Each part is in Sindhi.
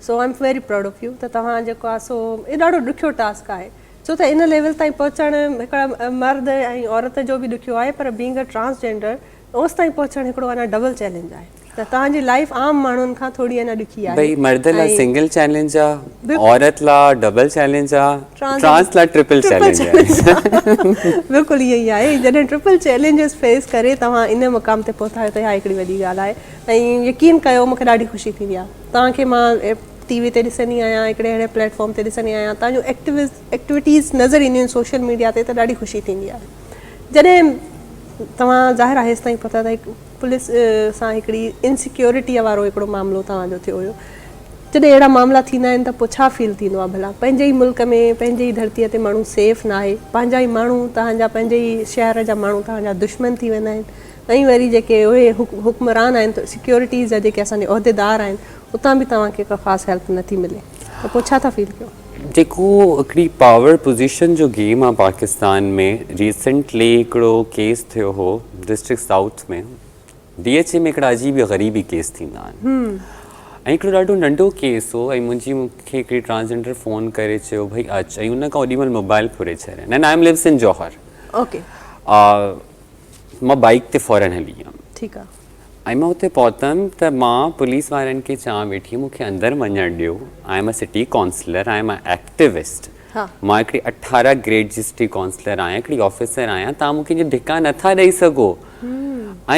So I am very proud of you ته توهان جيڪو آهي سو اهو ڏاڍو ڏکيو ٽاسڪ آهي، ڇو ته ان ليول تائين پهچڻ هڪڙا مرد ۽ عورت جو به ڏکيو آهي، پر بينگ ا ٽرانسجينڊر اوستائين پهچڻ هڪڙو اڃا ڊبل چئلينج آهي، ته توهان جي لائيف عام ماڻهن کان ٿوري اڃا ڏکي آهي. ڀئي مرد لا سنگل چئلينج آ، عورت لا ڊبل چئلينج آ، ٽرانس لا ٽرپل چئلينج آهي. بلڪل ائين ئي آهي. جڏهن ٽرپل چئلينجز فيس ڪري توهان ان مقام تي پهتا آهيو ته اها هڪڙي وڏي ڳالهه آهي، ۽ يقين ڪيو مون کي ڏاڍي خوشي ٿيندي آهي توهان کي مان ٽي وي تي ڏسندي آهيان، هڪڙي اهڙي پليٽ فارم تي ڏسندي آهيان، توهان جون ايڪٽيوٽيز نظر اينديون آهن سوشل ميڊيا تي، ته ڏاڍي خوشي ٿيندي آهي. جڏهن توهان ظاهر آهي هيستائين پهتا ته هڪ پوليس سان هڪڙي انسيڪيورٽيء وارو هڪڙو معاملو توهان جو ٿيو هيو. جڏهن اهڙا معاملا ٿيندا آهن ته پوء ڇا فيل ٿيندو آهي ڀلا؟ پنهنجي ئي ملڪ ۾ پنهنجي ئي ڌرتيء تي ماڻهو سيف ناهي، پنهنجا ئي ماڻهو توهان جا پنهنجي ئي شهر جا ماڻهو توهان جا دشمن ٿي ويندا آهن، ۽ وري جيڪي اهي حڪمران آهن، سيڪيورٽيز جا جيڪي اسان جي عهديدار آهن، اتان به توهان کي ڪا خاص هيلپ نٿي ملي ته پوء ڇا ٿا فيل ڪيو؟ جيڪو هڪڙي پاور پوزيشن جو گيم آ پاڪستان ۾، ريسنٽلي هڪڙو ڪيس ٿيو هو ڊسٽرڪٽ سائوٿ ۾ ڊي ايڇ اي ۾، هڪڙا عجيب غريبي ڪيس ٿيندا آهن، ۽ هڪڙو ڏاڍو ننڍو ڪيس هو، ۽ منهنجي مون کي هڪڙي ٽرانسجينڊر فون ڪري چيو ڀئي اچ، ۽ ان کان اوڏي مهل موبائل ڦري ڇڏين، and I am lives in Jauhar. Okay. مان بائيڪ تي فورن هلي ويم. ٺيڪ آ. ۽ مان اتي پهتم ته مان پوليس وارن کي چوان ويٺي مون کي اندر وڃڻ ڏيو، I am a city councillor, I am a activist, مان هڪڙي 18 گريڊ جي سٽي ڪائونسلر آهيان، هڪڙي آفيسر آهيان، توهان مون کي ائين ڌڪا نٿا ڏئي سگهو،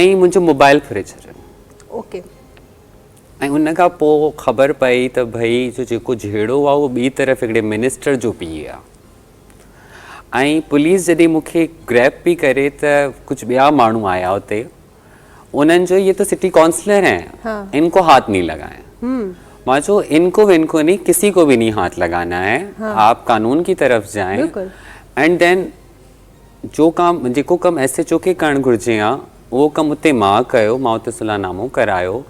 ۽ منهنجو موبائل ڦري ڇڏين. اوڪي. ۽ ان کان پوء خبر پئي ته ڀئي جو جيڪو جهيڙو آهي اهو ٻي طرف هڪڙي منسٽر جو پيء آهي. ۽ پوليس جڏهن مون کي گريب پئي ڪري ته ڪجهه ٻيا ماڻهو آيا اتي، انهن چيو يي تو سٽي ڪائونسلر هين، ان ڪو هاٿ نهين لگائين. مان چيو ان ڪو ون ڪو نهين، ڪسي ڪو به نهين هاٿ لگانا هي، آپ قانون ڪي طرف جائين. اينڊ دين جو ڪام جيڪو ڪم ايس ايڇ او کي ڪرڻ گهرجي ها اهو ڪم اتي مان ڪيو، مان اتي صلح نامو ڪرايو.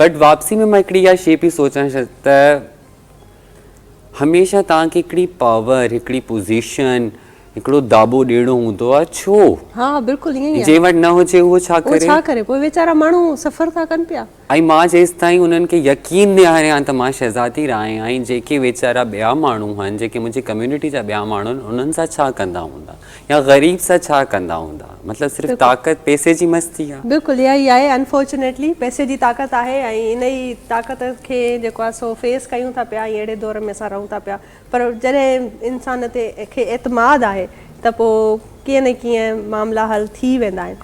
بٽ واپسي ۾ مان هڪڙي اها شي پئي سوچان ته هميشه توهان کي هڪڙي پاور، هڪڙي پوزيشن، هڪڙو داٻو ڏيڻو هوندو آهي، ڇو؟ ها بلڪل ائين ئي آهي. جنهن وٽ نه هجي اهو ڇا ڪري؟ اهو ڇا ڪري؟ پوء ويچارا ماڻهو سفر ٿا ڪن پيا. ۽ مان جيستائين انهن کي يقين ڏياريان ته مان شهزادي راء آهيان، جيڪي ويچارا ٻيا ماڻهو آهن، جيڪي منهنجي ڪميونٽي جا ٻيا ماڻهو آهن، انهن سان ڇا ڪندا هوندا يا غريب سان ڇا ڪندا هوندا؟ مطلب صرف طاقت پئسي جي مستي آهي. بلڪل اها ئي آهي، انفارچونيٽلي پئسي جي طاقت آهي ۽ ان ئي طاقت کي جيڪو آهي سو فيس ڪيون ٿا پيا ۽ اهڙي دور ۾ اسان رهون ٿا پيا، پر جڏهن انسان تي کي اعتماد آهي ته پوء ڪيئن نه ڪيئن معاملا حل ٿي ويندا آهن.